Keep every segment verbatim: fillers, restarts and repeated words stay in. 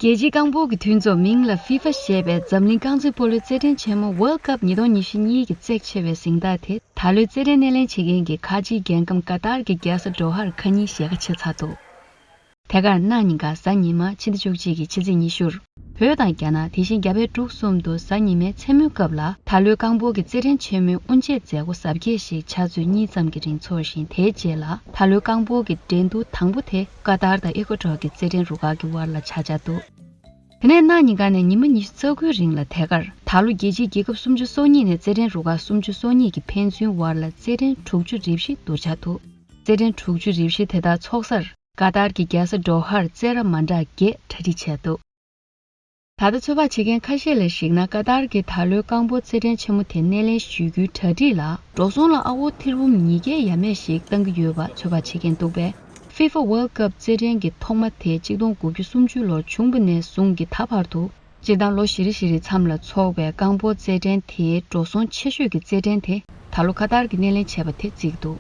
རྒྱལ་སྤྱིའི་རྐང་སྤོལ་གྱི་མཐུན་ཚོགས་མིང་ལ་ཧྥི་ཧྥ་ཞེས་པའི་འཛམ་གླིང་རྐང་རྩེད་སྤོ་ལོའི་རྩེད་འགྲན་ཆེན་མོ་World Cup ཉིས་སྟོང་ཉི་ཤུ་གཉིས་ཀྱི་གཙིགས་ཆེ་བའི་གཟེངས་རྟགས་དེ་ད་ལོའི་རྩེད་འགྲན་སྣེ་ལེན་བྱེད་མཁན་གྱི་ཁ་ཆེའི་རྒྱལ་ཁམས་ཀ་ཏར་གྱི་རྒྱལ་ས་དོ་ཧར་ཁ་ཉིན་ཞལ་ཁ་ཕྱེ་ཚར་འདུག་དེ་གར་གནངས་ཉིན་ཀ་གཟའ་ཉི་མ་ཕྱི་ཟླ་བཅུ་གཅིག་གི་ཕྱི་ཚེས་ཉི་ཤུར། བོད་དང་རྒྱ་ནག་དེ་བཞིན་རྒྱ་བལ་འབྲུག་གསུམ་དུ་གཟའ་ཉི་མའི་མཚན་མོའི་སྐབས་ལ་ད་ལོའི་རྐང་སྤོལ་གྱི་རྩེད་འགྲན་ཆེན་མོའི་དབུ་འབྱེད་མཛད་སྒོ་གཟབ་རྒྱས་ཤིག་ཆུ་ཚོད་གཉིས་ཙམ་གྱི་རིང་འཚོགས་ཤིང་། དེའི་རྗེས་ལ་ད་ལོའི་རྐང་སྤོལ་གྱི་འགྲན་བསྡུར་དང་པོ་དེ་ཀ་ཏར་དང་ཨི་ཀོ་ཊོར་གྱི་རྩེད་འགྲན་རུ་ཁག་གི་དབར་ལ་ཆགས་འཆར་འདུག་དེ་ནས་གནངས་ཉིན་ཀ་ནས་ཉི་མ་ཉི་ཤུ་རྩ་དགུའི་རིང་ལ་ཐད་ཀར་ད་ལོ་རྒྱལ་སྤྱིའི་རྒྱལ་ཁབ་སུམ་ཅུ་སོ་གཉིས་ནས་རྩེད་འགྲན་རུ་ཁག་སུམ་ཅུ་སོ་གཉིས་ཀྱིས་ཕན་ཚུན་དབར་ལ་རྩེད་འགྲན་དྲུག་ཅུ་རེ་བཞི་བསྡུར་འཆར་འདུག་རྩེད་འགྲན་དྲུག་ཅུ་རེ་བཞི་དེ་དག་འཚོགས་སར་ཀ་ཏར་གྱི་རྒྱལ་ས་དོ་ཧར་རྩེད་ར་མ་འདྲ་བརྒྱད་གྲ་སྒྲིག་བྱས་འདུག་ད་ལྟ་ཚོད་དཔག་བྱེད་མཁན་ཁ་ཤས་ལ་གཞིགས་ན། ཀ་ཏར་གྱིས་ད་ལོའི་རྐང་སྤོལ་རྩེད་འགྲན་ཆེན་མོ་དེ་སྣེ་ལེན་ཞུ་རྒྱུའི་གྲ་སྒྲིག་ལ་འགྲོ་སོང་ལ་ཨ་སྒོར་ཐེར་འབུམ་ཉིས་བརྒྱ་ཡས་མས་ཤིག་གཏང་གི་ཡོད་པ་ཚོད་དཔག་བྱེད་མཁན་འདུག་པས། ཧྥི་ཧྥ་ཝོལ་ཀབ་རྩེད་འགྲན་གྱི་ཐོག་མ་དེ་གཅིག་སྟོང་དགུ་བརྒྱ་སུམ་ཅུ་ལོར་བྱུང་བ་ནས་བཟུང་གི་ད་བར་དུ། སྤྱིར་བཏང་ལོ་བཞི་རེ་བཞི་རེ་མཚམས་ལ་འཚོགས་པའི་རྐང་སྤོལ་རྩེད་འགྲན་དེའི་འགྲོ་སོང་ཆེ་ཤོས་ཀྱི་རྩེད་འགྲན་དེ་ད་ལོ་ཀ་ཏར་གྱིས་སྣེ་ལེན་བྱས་པ་དེ་བརྩིས་འདུག་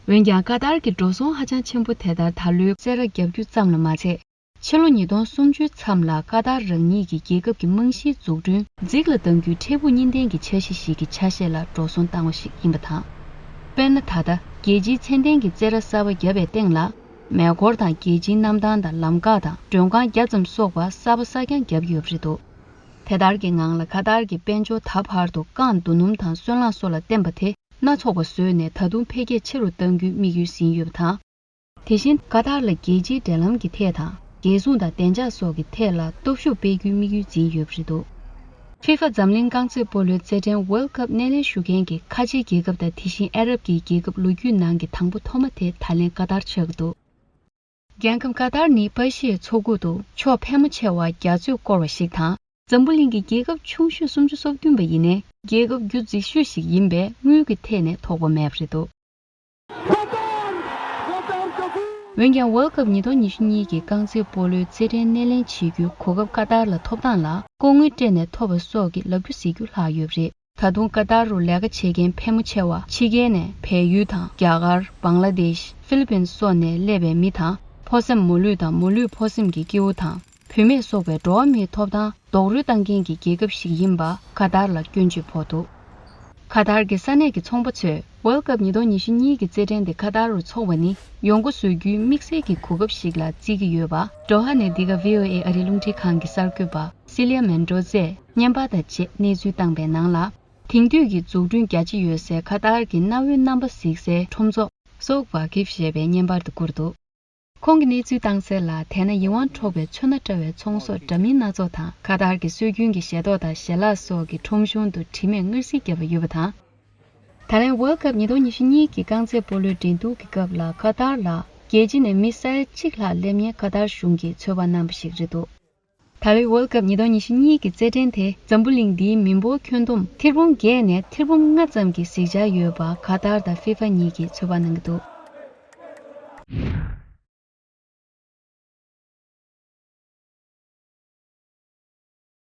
འོན་ཀྱང་ཀ་ཏར་གྱི་འགྲོ་སོང་ཧ་ཅང་ཆེན་པོ་དེ་ལྟར་ད་ལོའི་རྩེད་ར་བརྒྱབ་རྒྱུ་ཙམ་ལ་མ་ཚད། ཕྱི་ལོ་ཉིས་སྟོང་སུམ་ཅུའི་མཚམས་ལ་ཀ་ཏར་རང་ཉིད་ཀྱི་རྒྱལ་ཁབ་ཀྱི་རྨང་གཞིའི་འཛུགས་སྐྲུན་རྫིག་ལ་གཏང་རྒྱུའི་འཕྲལ་ཕུགས་གཉིས་ལྡན་གྱི་འཆར་གཞི་ཞིག་གི་ཆ་ཤས་ལ་འགྲོ་སོང་བཏང་བ་ཞིག་ཡིན་པ་དང་། དཔེར་ན། ད་ལྟ་རྒྱལ་སྤྱིའི་ཚད་ལྡན་གྱི་རྩེད་ར་གསར་པ་བརྒྱབ་པའི་སྟེང་ལ། མེ་འཁོར་དང་རྒྱལ་སྤྱིའི་གནམ་ཐང་དང་ལམ་འགག་དང་མགྲོན་ཁང་བརྒྱ་ཙམ་སོགས་པ་གསར་པ་གསར་རྐྱང་བརྒྱབ་ཡོད་པ་རེད་འདུག་དེ་ལྟར་གྱི་ངང་ལ་ཀ་ཏར་གྱི་དཔལ་འབྱོར་ད་བར་དུ་རྐང་བསྡུ་སྣུམ་དང་སོལ་རླངས་སོགས་ལ་བརྟེན་པ་དེ་སྣ་ཚོགས་པ་བཟོས་ནས་ད་དུང་འཕེལ་རྒྱས་ཆེ་རུ་གཏང་རྒྱུའི་དམིགས་ཡུལ་ཟིན་ཡོད་པ་དང་། དེ་བཞིན་ཀ་ཏར་ལ་རྒྱལ་སྤྱིའི་འབྲེལ་ལམ་གྱི་ཐད་དང་། རྒྱལ་སྲུང་དང་བདེ་འཇགས་སོགས་ཀྱི་ཐད་ལ་སྟོབས་ཤུགས་སྤེལ་རྒྱུའི་དམིགས་ཡུལ་འཛིན་ཡོད་པ་རེད་འདུག་ཧྥི་ཧྥ་འཛམ་གླིང་རྐང་རྩེད་སྤོ་ལོའི་རྩེད་འགྲན་ཝོལ་ཀབ་སྣེ་ལེན་ཞུ་མཁན་གྱི་ཁ་ཆེའི་རྒྱལ་ཁབ་དང་དེ་བཞིན་ཨ་རབ་ཀྱི་རྒྱལ་ཁབ་ལོ་རྒྱུས་ནང་གི་དང་པོ་ཐོག་མ་དེ་ད་ལན་ཀ་ཏར་ཆགས་ཀྱི་འདུག་རྒྱལ་ཁམས་ཀ་ཏར་ནི་པར་ཤིའི་མཚོ་ཁུག་ཏུ་ཕྱོགས་ཕལ་མོ་ཆེ་བ་རྒྱ་མཚོས་བསྐོར་བ་ཞིག་དང་། འཛམ་བུ་གླིང་གི་རྒྱལ་ཁབ་ཆུང་ཤོས་སུམ་ཅུ་སོ་བདུན་པ་ཡིན་ནའི་རྒྱལ་ཁབ་རྒྱུ་རྫིག་ཤོས་ཤིག་ཡིན་པས་དངུལ་གྱི་ཐད་ནས་ཐོགས་པ་མེད་པ་རེད་འདུག་འོན་ཀྱང་ཝོལ་ཀབ་ཉིས་སྟོང་ཉི་ཤུ་གཉིས་ཀྱི་རྐང་རྩེད་སྤོ་ལོའི་རྩེད་འགྲན་སྣེ་ལེན་བྱེད་རྒྱུའི་གོ་སྐབས་ཀ་ཏར་ལ་ཐོབ་སྟངས་ལ་ལྐོག་དངུལ་སྤྲད་ནས་ཐོབ་པ་སོགས་ཀྱི་ལབ་རྒྱུ་ཟེར་རྒྱུ་ལྷག་ཡོད་པ་རེད། ད་དུང་ཀ་ཏར་རུ་ལས་ཀ་བྱེད་མཁན་ཕལ་མོ་ཆེ་བ་ཕྱི་རྒྱལ་ནས་བལ་ཡུལ་དང་རྒྱ་གར། བང་ལ་དེཤ། ཧྥི་ལི་པིན་སོགས་ནས་སླེབས་པའི་མི་དང་། ཕོ་སེམས་མོ་ལུས་དང་མོ་ལུས་ཕོ་སེམས་ཀྱི་སྐྱེ་བོ་དང་། བུད་མེད་སོགས་པའི་འགྲོ་བ་མིའི་ཐོབ་ཐང་རྡོག་རོལ་བཏང་མཁན་གྱི་རྒྱལ་ཁབ་ཞིག་ཡིན་པ་ཀ་ཏར་ལ་སྐྱོན་བརྗོད་ཕོག་འདུག་ཀ་ཏར་གྱི་ས་གནས་ཀྱི་ཚོང་པ་ཚོས་ཝོལ་ཀབ་ཉིས་སྟོང་ཉི་ཤུ་གཉིས་ཀྱི་རྩེད་འགྲན་དེ་ཀ་ཏར་རུ་འཚོགས་པ་ནི་ཡོང་སྒོ་བཟོ་རྒྱུའི་དམིགས་བསལ་གྱི་གོ་སྐབས་ཤིག་ལ་བརྩི་གི་ཡོད་པ། དོ་ཧ་ནས་འདི་ག་ཝི་ཨོ་ཨེ་ཨ་རིའི་རླུང་འཕྲིན་ཁང་གི་གསར་འགོད་པ་སི་ལི་ཡ་མེན་ཏོ་ཟས་བརྙན་པར་དང་བཅས་གནས་ཚུལ་བཏང་པའི་ནང་ལ། དེང་དུས་ཀྱི་འཛུགས་སྐྲུན་རྒྱ་ཆེ་ཡོད་སའི་ཀ་ཏར་གྱི་གནའ་བོའི་རྣམ་པ་གཟིགས་སའི་ཁྲོམ་ཚོགས་སོག་ཝ་ཀིབ་ཞེས་པའི་བརྙན་པར་དུ་བསྐུར་འདུག་ཁོང་གིས་གནས་ཚུལ་བཏང་གསལ་ལ། དེ་ན་ཡིད་དབང་འཕྲོག་པའི་ཚོན་སྣ་བཀྲ་བའི་ཚོང་ཟོག་འདྲ་མིན་སྣ་ཚོགས་དང་། ཀ་ཏར་གྱི་སྲོལ་རྒྱུན་གྱི་ཞལ་ཏོག་དང་ཞལ་ལག་སོགས་ཀྱི་ཁྲོམ་གཞུང་དུ་དྲི་མེད་ངར་སིལ་བརྒྱབ་པ་ཡོད་པ་དང་། ད་ལན་ཝོལ་ཀབ་ཉིས་སྟོང་ཉི་ཤུ་གཉིས་ཀྱི་རྐང་རྩེད་སྤོ་ལོའི་འགྲན་བསྡུར་གྱི་སྐབས་ལ་ཀ་ཏར་ལ་རྒྱལ་སྤྱི་ནས་མི་ས་ཡ་གཅིག་ལྷག་སླེབས་མཁན་ཀ་ཏར་གཞུང་གིས་ཚོད་དཔག་གནང་བ་ཞིག་རེད་འདུག་ད་ལོའི་ཝོལ་ཀབ་ཉིས་སྟོང་ཉི་ཤུ་གཉིས་ཀྱི་རྩེད་འགྲན་དེ་འཛམ་བུ་གླིང་འདིའི་མི་འབོར་ཁྱོན་བསྡོམས་ཐེར་འབུམ་བརྒྱད་ནས་ཐེར་འབུམ་ལྔ་ཙམ་གྱིས་གཟིགས་འཆར་ཡོད་པ་ཀ་ཏར་དང་ཧྥི་ཧྥ་གཉིས་ཀྱིས་ཚོད་དཔག་གནང་གི་འདུག